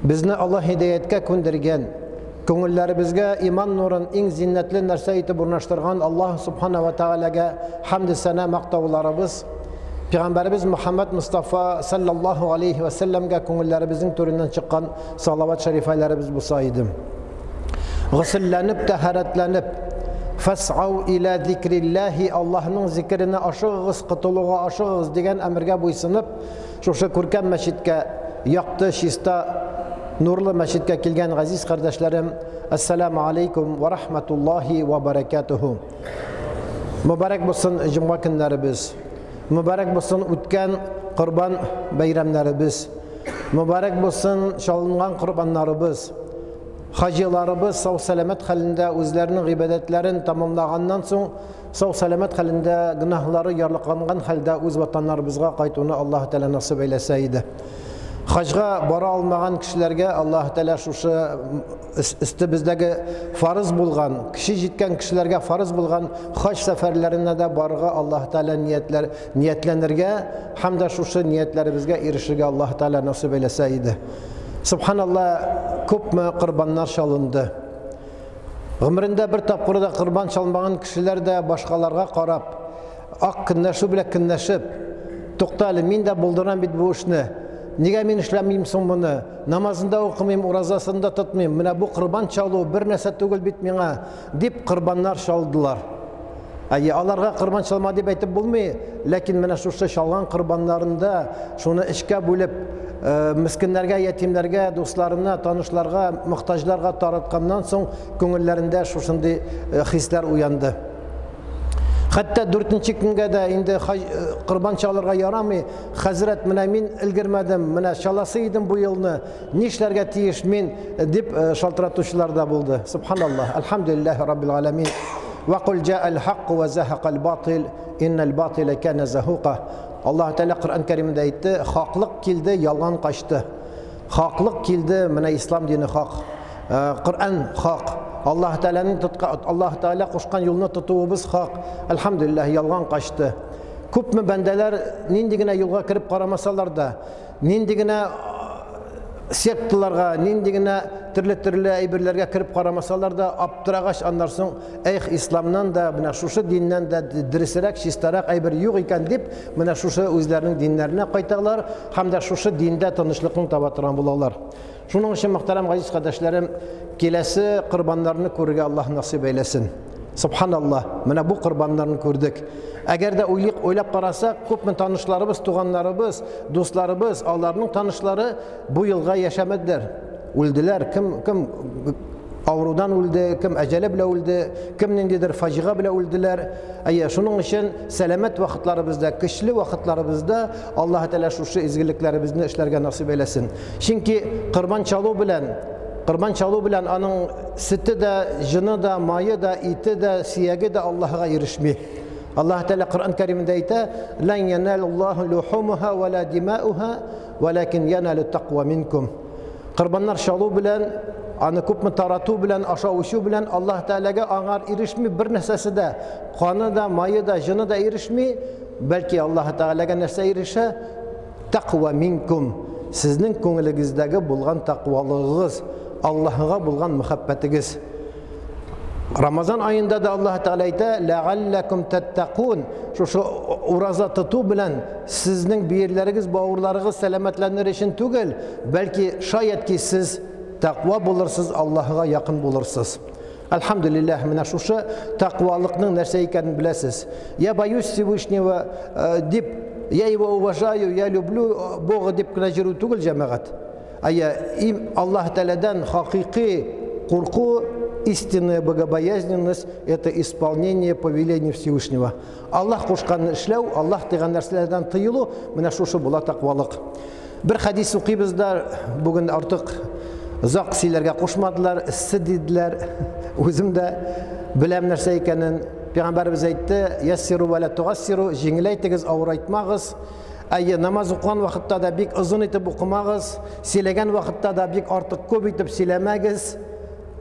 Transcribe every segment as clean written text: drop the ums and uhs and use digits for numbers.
Безне Аллаһ һидәяткә күндергән, күңелләребезгә иман нурын иң зиннәтле нәрсә итеп урнаштырган Аллаһ Субхана ва Тәгаләгә хәмде-сәна мактауларыбыз, Пәйгамбәребез Мөхәммәд Мостафа саллаллаһу алейһи вә сәлләмгә күңелләребезнең түреннән чыккан салават шәрифәләребез булса иде. Госелләнеп, тәһарәтләнеп, Фәсау илә зикрилләһи, Аллаһның зикеренә ашыгыгыз, котылуга ашыгыгыз дигән әмергә буйсынып, Шушы күркәм мәчеткә, якты, чиста, нурлы мәчеткә килгән газиз кардәшләрем, әссәламу алейкум ва рахматуллахи ва баракатуху. Мөбарәк булсын җомга көннәребез. Мөбарәк булсын үткән корбан бәйрәмнәребез. Мөбарәк булсын чалынган корбаннарыбыз. Хаҗиларыбыз сау-сәламәт хәлендә үзләренең гыйбадәтләрен тамамлаганнан соң Сау-сәламәт хәлендә, гөнаһлары ярлыканган хәлдә үз ватаннарыбызга кайтуны Аллаһ Тәгалә насыйп әйләсә иде. Хаҗга бара алмаган кешеләргә Аллаһ Тәгалә шушы өстебездәге фарыз булган, кеше җиткән кешеләргә фарыз булган хаҗ сәфәрләренә дә барырга Аллаһ Тәгалә ниятләр, ниятләнергә һәм дә шушы ниятләребезгә ирешергә Аллаһ Тәгалә насыйп әйләсә иде. Субханалла, күпме корбаннар чалынды. Гомерендә бер тапкыр да корбан чалмаган кешеләр дә башкаларга карап, ак көнләшү белән көнләшеп, Тукта әле, мин дә булдырам бит бу эшне. Нигә мин эшләмим соң моны? Намазын да укымыйм, уразасын да тотмыйм. Менә бу корбан чалу бер нәрсә түгел бит миңа, дип корбаннар чалдылар. Әйе, аларга корбан чалма дип әйтеп булмый, ләкин менә шушы чалган корбаннарында шуны эшкә бүлеп, э, мескеннәргә, ятимнәргә, дусларына, танышларга, мохтаҗларга таратканнан соң күңелләрендә шушындый э, хисләр уянды. Хәтта дүртенче көнгә дә инде э, корбан чалырга ярамый. Хәзрәт, менә мин өлгермәдем, менә чаласы идем бу елны. Нишләргә тиеш мин? Дип э, шалтыратучылар да булды. Субханаллаһ, әлхәмдүлилләһи раббил галәмин. Ва кул җаал хакку ва захакал батил, иннал батила кана захука. Аллаһ Тәгалә Коръән Кәримдә әйтте, хаклык килде, ялган качты. Хаклык килде, менә ислам дине хак. Э, Коръән хак. Аллаһ Тәгаләнең тотка, Аллаһ Тәгалә кушкан юлны тотуыбыз хак. Әлхәмдүлилләһ, ялган качты. Күпме бәндәләр нинди генә юлга кереп карамасалар да, Нинди генә секталарга, нинди генә төрле-төрле әйберләргә кереп карамасалар да, аптырагач аннан соң, эх, исламнан да, менә шушы диннән дә дөресрәк, чистарак әйбер юк икән дип, менә шушы үзләренең диннәренә кайталар һәм дә шушы диндә тынычлыкны таба торган булалар. Шуның өчен, мөхтәрәм газиз кардәшләрем, киләсе корбаннарны күрергә Аллаһ насыйп әйләсен. Субханаллаһ, менә бу корбаннарны күрдек. Әгәр дә уйлыйк, уйлап карасак, күпме танышларыбыз, туганнарыбыз, дусларыбыз, аларның танышлары бу елга яшәмәделәр. Үлделәр. Кем кем авырудан үлде, кем әҗәле белән үлде, кем ниндидер фаҗига белән үлделәр. Әйе, шуның өчен сәламәт вакытларыбызда, көчле вакытларыбызда Аллаһ Тәгалә шушы изгелекләребезне эшләргә насыйп әйләсен. Чөнки корбан чалу белән корбан чалу белән аның сөте дә, җыны да, мае да, ите дә, сөяге дә Аллаһыга ирешми. Аллаһ Тәгалә Коръән Кәримендә әйтә: "Лән яналуллаһу лухумуха ва ла димауха, валакин яналу тақва минкум". Корбаннар чалу белән, аны күпме тарату белән, ашау-эчү белән Аллаһ Тәгаләгә аңар ирешми бер нәрсәсе дә, каны да, мае да, җыны да ирешми, бәлки Аллаһ Тәгаләгә нәрсә ирешә? Тәкъва минкум. Сезнең күңелегездәге булган тәкъвалыгыгыз, Аллаһыга булган мәхәббәтегез. Рамазан аенда да Аллаһ Тәгалә әйтә, ләгалләкум тәттәкун. Шушы ураза тоту белән сезнең бөерләрегез, бавырларыгыз сәламәтләнер өчен түгел, бәлки шаять ки сез тәкъва булырсыз, Аллаһыга якын булырсыз. Әлхәмдүлилләһ, менә шушы тәкъвалыкның нәрсә икәнен беләсез. Я боюсь Всевышнего э, дип, я его уважаю, я люблю Бога дип кенә йөрү түгел, җәмәгать. Әйе, им Аллаһ Тәгаләдән хакыйкый курку, истинная богобоязненность это исполнение повелений Всевышнего. Аллаһ кушканны эшләү, Аллаһ тыйган нәрсәләрдән тыелу, менә шушы була тәкъвалык. Бер хәдис укыйбыз да, бүген артык озак сөйләргә кушмадылар, эссе диделәр. Үзем дә беләм нәрсә икәнен. Пәйгамбәребез әйтте, яссиру ва ла тугассиру, җиңеләйтегез, авырайтмагыз. Әйе, намаз укыган вакытта да бик озын итеп укымагыз, сөйләгән вакытта да бик артык күп итеп сөйләмәгез.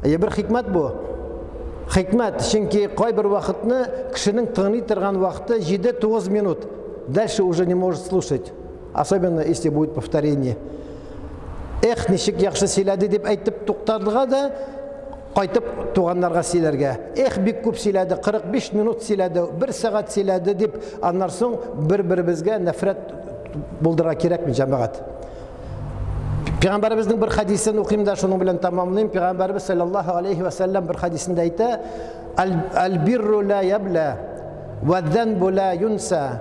Әйе, бер хикмәт бу. Хикмәт, чөнки кайбер вакытны кешенең тыңлый торган вакыты 7-9 минут. Дальше уже не может слушать. Особенно если будет повторение. Эх, ничек яхшы сөйләде дип әйтеп туктарга да, кайтып туганнарга сөйләргә. Эх, бик күп сөйләде, 45 минут сөйләде, бер сәгать сөйләде дип, аннан соң бер-беребезгә нәфрәт булдырырга кирәкми, җәмәгать. Пәйгамбәребезнең бер хәдисен укыйм да шуның белән тәмамлыйм. Пәйгамбәребез саллаллаһу алейхи ва сәлләм бер хәдисендә әйтә: "Аль-бирру ла ябла, ва-занбу ла юнса,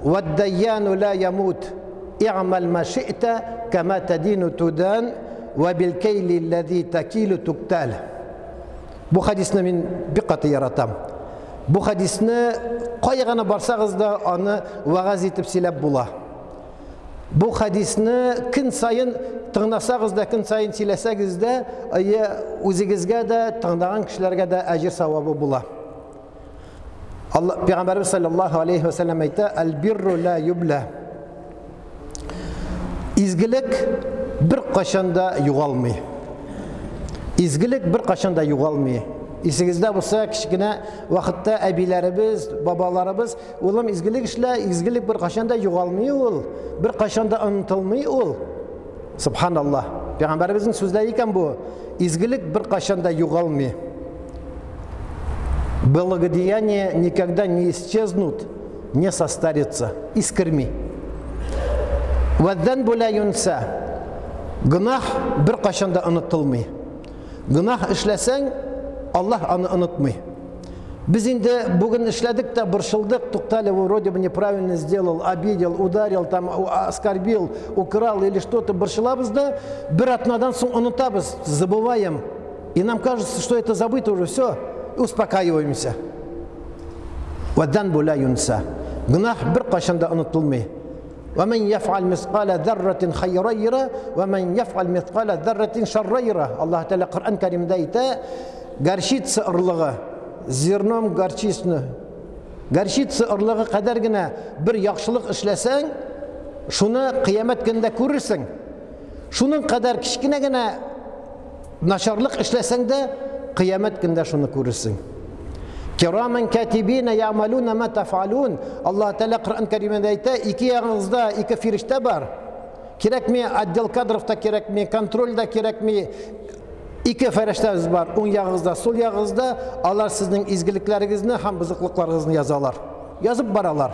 ва-дайяну ла ямут. I'мал ма ши'та, кама тадину тудан, ва бил-кайли аллази такилу туктал." Бу хәдисне мин бик каты яратам. Бу хәдисне кая гына барсагыз да, аны вәгазь итеп сөйләп була. Бу хәдисне көн саен тыңласагыз да, көн саен сөйләсәгез дә, үзегезгә дә, тыңлаган кешеләргә дә әҗер савабы була. Алла Пәйгамбәрбез саллаллаһу алейхи ва саллям әйтә: "Әл-бирру ла юбла." Изгелек бер кашан да югалмый. Изгелек бер кашан да югалмый. Исегездә булса, кечкенә вакытта әбиләребез, бабаларыбыз: "Улым, изгелек эшлә, изгелек бер кашан да югалмый ул, бер кашан да онытылмый ул." Субханаллаһ. Пәйгамбәребезнең сүзләре икән бу. Изгелек бер кашан да югалмый. Благодеяния никогда не исчезнут, не состарятся, искерми. Вәддән ла юнса. Гөнаһ бер кашан да онытылмый. Гөнаһ эшләсәң, Аллаһ аны онытмый. Без инде бүген эшләдек тә борчылдык, туктале, вроде бы неправильно сделал, обидел, ударил, там, оскорбил, украл или что-то, борчылабыз да, бер атнадан соң онытабыз, забываем. И нам кажется, что это забыто уже, все, успокаиваемся. Вәддәнбу ла юнса. Гөнаһ бер кашан да онытылмый. ومن يفعل مثقال ذرة خيرا يره ومن يفعل مثقال ذرة شرا يره. Аллаһ Тәгалә Коръән Кәримдә әйтә, горчица орлыгы, зерном горчичны, горчица орлыгы кадәр генә бер яхшылык эшләсәң, шуны кыямәт көнендә күрерсең. Шуның кадәр кечкенә генә начарлык эшләсәң дә, кыямәт көнендә шуны күрерсең. Кирамен катибина я'малуна ма тафалун. Аллаһ Тәгалә Коръән Кәримдә әйтә, ике ягыгызда ике фирештә бар. Кирәкми отдел кадров та кирәкми, контроль да кирәкми. Ике фәрештәбез бар, уң ягыгызда, сул ягыгызда, алар сезнең изгелекләрегезне һәм бозыклыкларыгызны язалар. Язып баралар.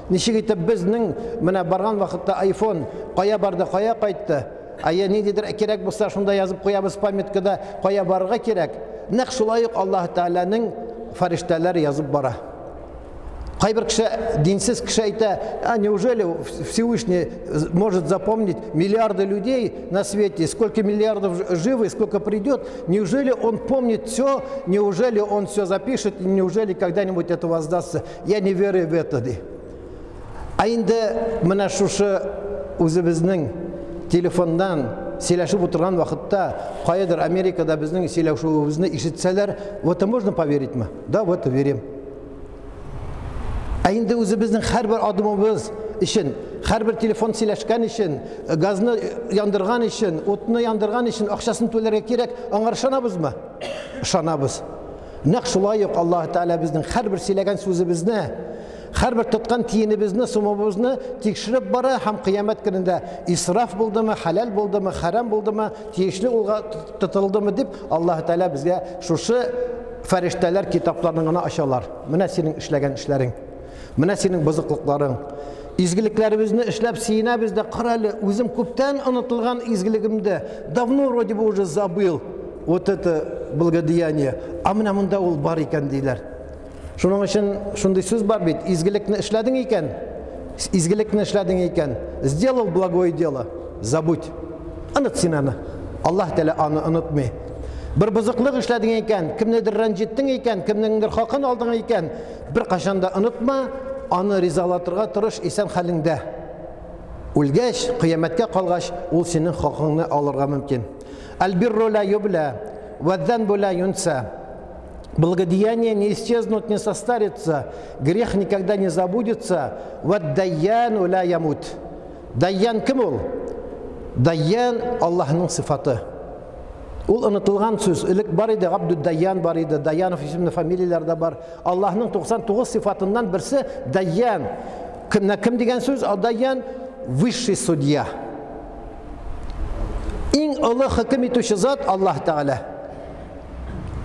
Ничек итеп безнең менә барган вакытта iPhone кая барды, кая кайтты? Әйе, ниндидер кирәк булса, шунда язып куябыз памяткада, кая барырга кирәк. Нәкъ шулай ук Аллаһ Тәгаләнең фәрештәләре язып бара. Кайбер кеше, динсез кеше әйтә: "А неужели Всевышний может запомнить миллиарды людей на свете, сколько миллиардов живы, сколько придет? Неужели он помнит все? Неужели он все запишет? Неужели когда-нибудь это воздастся? Я не верю в это", ди. Ә инде менә шушы үзебезнең телефоннан сөйләшеп утырган вакытта каядыр Америкада безнең сөйләшүебезне ишетсәләр, в это можно поверить мы? Да, в это верим. Ә инде үзебезнең һәрбер адымыбыз өчен, һәрбер телефон сөйләшкән өчен, газны яндырган өчен, утны яндырган өчен акчасын түләргә кирәк, аңар ышанабызмы? Ышанабыз. Нәкъ шулай ук Аллаһ Тәгалә безнең һәрбер сөйләгән сүзебезне, һәрбер тоткан тиенебезне, сумыбызны тикшереп бара һәм кыямәт көнендә исраф булдымы, хәләл булдымы, хәрам булдымы, тиешле улга тотылдымы дип Аллаһ Тәгалә безгә шушы фәрештәләр китапларын гына ачалар. Менә синең эшләгән эшләрең. Менә синең бозыклыкларың. Изгелекләребезне эшләп сөенәбез дә, кара әле, үзем күптән онытылган изгелегемдә, давно вроде бы уже забыл вот это благодеяние. А менә монда ул бар икән диләр. Шуның өчен шундый сүз бар бит: изгелекне эшләдең икән, изгелекне эшләдең икән, сделал благое дело, забудь. Оныт син аны. Аллаһ Тәгалә аны онытмый. Бер бозыклык эшләдең икән, кемнедер рәнҗеттең икән, кемнеңдер хакын алдың икән, бер кашан да онытма, аны ризалатырга тырыш исән хәлеңдә. Үлгәч, кыямәткә калгач, ул синең хакыңны алырга мөмкин. Аль-бирру ла юбла, ва-занбу ла юнса. Благодеяния не исчезнут, не состарятся, грех никогда не забудется. Вад-дайяну ла ямут. Дайян кем ул? Дайян Аллаһның сыйфаты. Ул онытылган сүз. Элек бар иде, Абдуд Дайян бар иде, Даянов исемле фамилияләр дә бар. Аллаһның 99 сыйфатыннан берсе Дайян. Кемне кем дигән сүз? Дайян высший судья. Иң Иң олы хөкем итүче зат Аллаһ Тәгалә.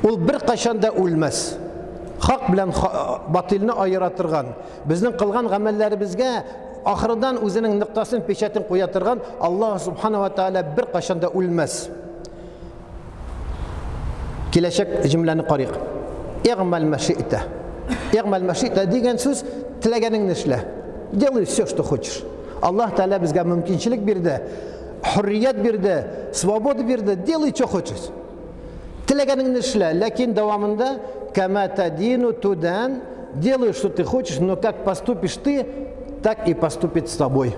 Ул беркайчан да үлмәс. Хак белән батилны аера торган, безнең кылган гамәлләребезгә ахырдан үзенең ноктасын, печатен куя торган Аллаһ Субхана ва Тәгалә беркайчан да үлмәс. Киләчәк җөмләне карыйк. Игъмәл мәши'тә. Игъмәл мәши'тә дигән сүз теләгәнеңне эшлә. Делай все, что хочешь. Аллаһ Тәгалә безгә мөмкинчелек бирде, хөррият бирде, свобода бирде. Делай, что хочешь. Теләгәнеңне эшлә, ләкин дәвамында кама тадину тудан, делай, что ты хочешь, но как поступишь ты, так и поступит с тобой.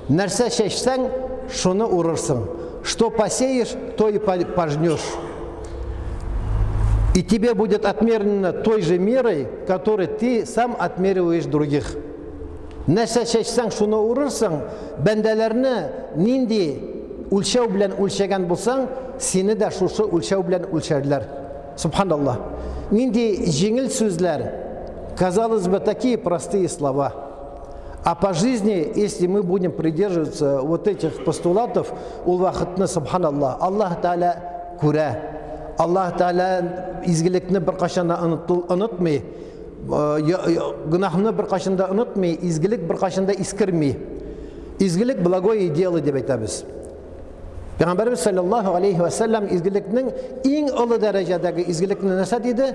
Нәрсә чәчсәң, шуны урырсың. Что посеешь, то и пожнешь. И тебе будет отмерено той же мерой, которой ты сам отмериваешь других. Нәрсә чәчсәң, шуны урырсың. Бәндәләрне нинди үлчәү белән үлчәгән булсаң, сине дә шушы үлчәү белән үлчәрләр. Субханаллах. Нинди җиңел сүзләр. Казалось бы, такие простые слова. А по жизни, если мы будем придерживаться вот этих постулатов, ул вакытны, субханаллах, Аллаһ Тәгалә күрә. Аллаһ Тәгалә изгелекне беркайчан да онытмый. Гөнаһны беркайчан да онытмый, изгелек беркайчан да искерми. Изгелек благое дело дип әйтәбез. Пәйгамбәрбез саллаллаһу алейхи ва саллям изгелекнең иң олы дәрәҗәдәге изгелекне нәрсә диде?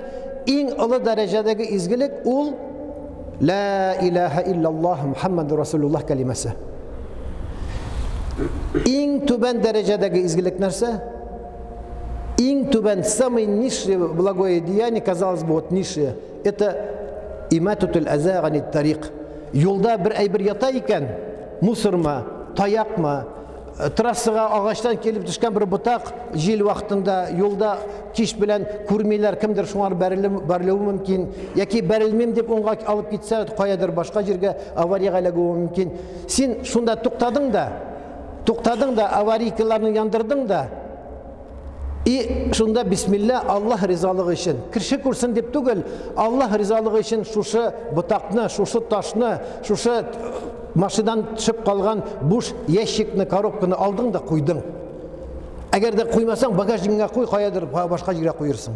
Иң олы дәрәҗәдәге изгелек ул Ла илаһа иллаллаһ Мухаммаду Расулуллаһ кәлимәсе. Иң түбән дәрәҗәдәге изгелек нәрсә? Иң түбән, самый низшее благое деяние, казалось бы, вот низшее, это иматутул аза ганит тарик. Юлда бер әйбер ята икән, мусормы, таякмы, трассага агачтан килеп төшкән бер ботак җил вакытында юлда кич белән күрмиләр, кемдер шуңар бәрелүе мөмкин, яки бәрелмим дип уңга алып китсә, каядыр башка җиргә авариягә эләгүе мөмкин. Син шунда туктадың да, туктадың да, аварийкаларны яндырдың да, и шунда бисмилла, Аллаһ ризалыгы өчен, кеше күрсен дип түгел, Аллаһ ризалыгы өчен шушы ботакны, шушы ташны, шушы машинадан төшеп калган буш ящикны, коробканы алдың да куйдың. Әгәр дә куймасаң, багажнигыңа куй, каядыр башка җиргә куерсың.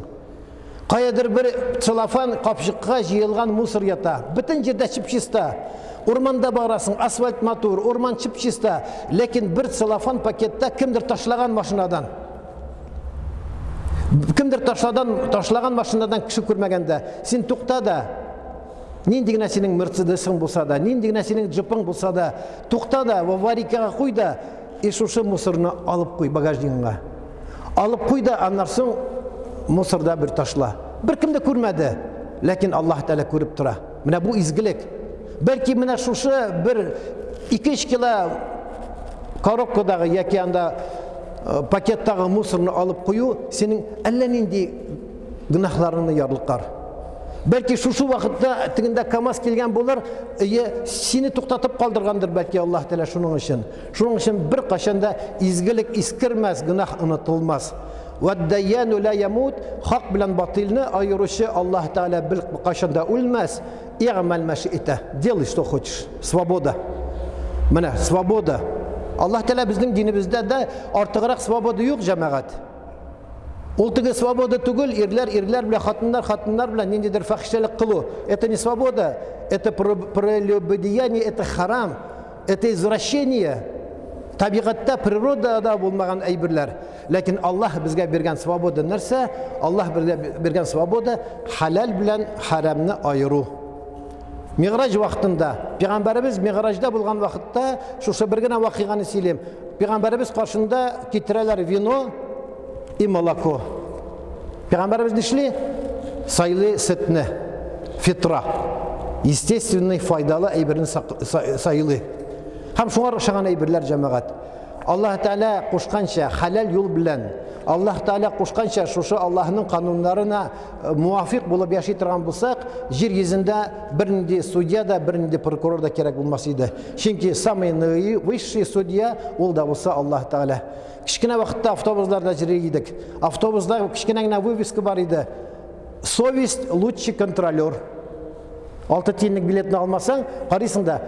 Каядыр бер целлофан капчыкка җыелган мусор ята. Бөтен җирдә чип-чиста. Урманда барасың, асфальт матур, урман чип-чиста. Ләкин бер целлофан пакетта кемдер ташлаган машинадан. Кемдер ташладан, ташлаган машинадан кеше күрмәгәндә. Син тукта да, нинди генә синең Мерседесың булса да, нинди генә синең джипың булса да, тукта да, аварийкага куй да, и шушы мусорны алып куй багажнигыңа. Алып куй да, аннан соң мусорда бер ташла. Бер кем дә күрмәде, ләкин Аллаһ Тәгалә күреп тора. Менә бу изгелек. Бәлки менә шушы бер 2-3 кило коробкадагы яки анда пакеттагы мусорны алып кую синең әллә нинди гөнаһларыңны ярлыкар. Бәлки шушы вакытта тегендә КАМАЗ килгән булыр, ие сине туктатып калдыргандыр бәлки Аллаһ Тәгалә шуның өчен. Шуның өчен бер кайчан да изгелек искермәс, гөнаһ онытылмас. Ваддаяну ла ямут, хак белән батилны аеручы Аллаһ Тәгалә бер кайчан да үлмәс. Игъмәл мәши'тә, делай что хочешь. Свобода. Менә свобода. Аллаһ Тәгалә безнең динебездә дә артыграк свобода юк, җәмәгать. Ул теге свобода түгел, ирләр ирләр белән, хатыннар хатыннар белән ниндидер фахишәлек кылу. Это не свобода, это прелюбодеяние, это харам, это извращение. Табигатьтә, природада булмаган әйберләр. Ләкин Аллаһ безгә биргән свобода нәрсә? Аллаһ безгә биргән свобода хәләл белән хәрамны аеру. Миграҗ вакытында, пәйгамбәребез Миграҗда булган вакытта, шушы бер генә вакыйганы сөйлим. Пәйгамбәребез каршында китерәләр вино и молоко. Пәйгамбәребез нишли? Сайлый сөтне, фитра. Естественный файдалы әйберне сайлый. Һәм шуңар ошаган әйберләр, җәмәгать. Аллаһ Тәгалә кушканча хәләл юл белән, Аллаһ Тәгалә кушканча шушы Аллаһның кануннарына муафик булып яши торган булсак, җир йөзендә бернинди судья да, бернинди прокурор да кирәк булмас иде. Чөнки самый высший судья ул да булса Аллаһ Тәгалә. Кечкенә вакытта автобусларда йөри идек. Автобуста кечкенә генә вывеска бар иде. Совесть лучший контролер. 6 тиенлек билетны алмасаң, карыйсың да,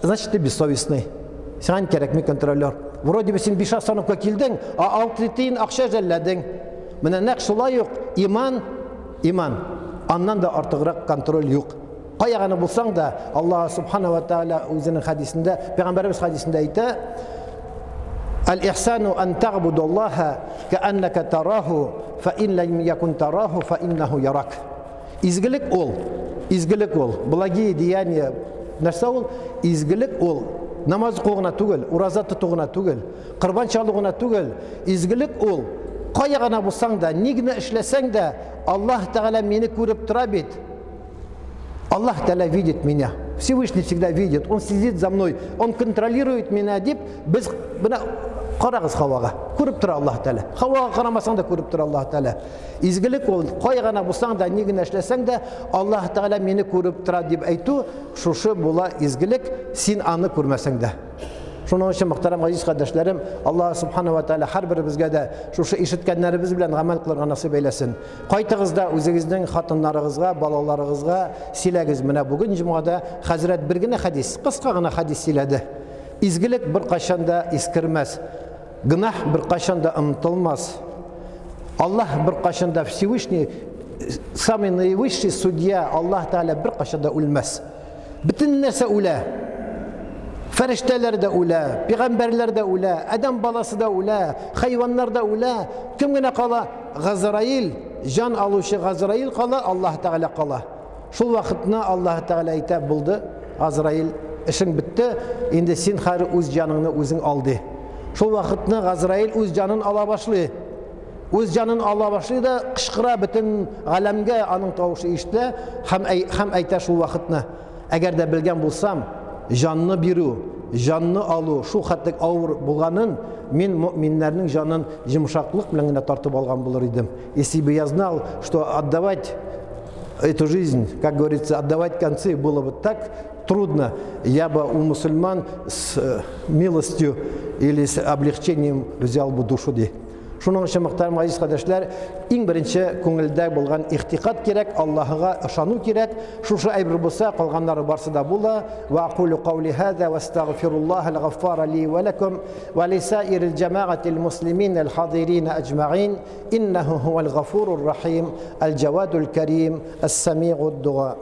значит, ты бессовестный. Сиңа кирәкми контролер. Вроде бы син биш остановка килдең, а алты тиен акча жәлләдең. Менә нәкъ шулай ук иман, иман. Аннан да артыграк контроль юк. Кая гына булсаң да, Аллаһ субхана ва тааля үзенең хәдисендә, пәйгамбәребез хәдисендә әйтә: Аль-ихсану ан тагбудаллаһа кааннака тараху, фа ин лам якун тараху, фа иннаху ярак. Изгелек ул, изгелек ул, благие деяния. Нәрсә ул? Изгелек ул намаз уку гына түгел, ураза тоту гына түгел, корбан чалу гына түгел. Изгелек ул кая гына булсаң да, ни генә эшләсәң дә, Аллаһ Тәгалә мине күреп тора бит. Аллаһ Тәгалә видит меня. Всевышний всегда видит, он следит за мной, он контролирует меня дип, без менә карагыз һавага. Күреп тора Аллаһ Тәгалә. Һавага карамасаң да күреп тора Аллаһ Тәгалә. Изгелек ул, кая гына булсаң да, ни генә эшләсәң дә, Аллаһ Тәгалә мине күреп тора дип әйтү, шушы була изгелек, син аны күрмәсәң дә. Шуның өчен, мөхтәрәм газиз кардәшләрем, Аллаһ Субхана ва Тәгалә һәрберебезгә дә шушы ишеткәннәребез белән гамәл кылырга насыйп әйләсен. Кайтыгыз да үзегезнең хатыннарыгызга, балаларыгызга сөйләгез. Менә бүген җомгада хәзрәт бер генә хәдис, кыска гына хәдис сөйләде. Изгелек беркайчан да искермәс. Гөнаһ беркайчан да онытылмас. Аллаһ беркайчан да Всевышний, самый наивысший судья, Аллаһ Тәгалә беркайчан да үлмәс. Бөтен нәрсә үлә. Фәрештәләр дә үлә, пәйгамбәрләр дә үлә, адәм баласы да үлә, хайваннар да үлә. Кем генә кала? Газраил, җан алучы Газраил кала, Аллаһ Тәгалә кала. Шул вакытны Аллаһ Тәгалә әйтә, булды, Газраил, эшең бетте, инде син хәзер үз җаныңны үзең ал ди. Шул вакытны Газраил үз җанын ала башлый. Үз җанын ала башлый да кычкыра бөтен галәмгә аның тавышы ишетелә һәм һәм әйтә шул вакытны. Әгәр дә белгән булсам, җанны бирү, җанны алу шул хәтлек авыр булганын, мин мөэминнәрнең җанын йомшаклык белән генә тартып алган булыр идем. Если бы я знал, что отдавать эту жизнь, как говорится, отдавать концы было бы так трудно, я бы у мусульман с милостью или с облегчением взял бы душу ди. Шуның өчен, мөхтәрәм газиз кардәшләр, иң беренче күңелдә булган игътикад кирәк, Аллаһыга ышану кирәк. Шушы әйбер булса, калганнары барсы да була. Ва акулу каули хаза ва астагфируллаһал гаффара ли ва лакум ва лисаирил джамаатил муслимин аль хадирин аҗмаин. Иннаху хуал гафурур рахим, аль джавадул карим, ас-самигуд дуа.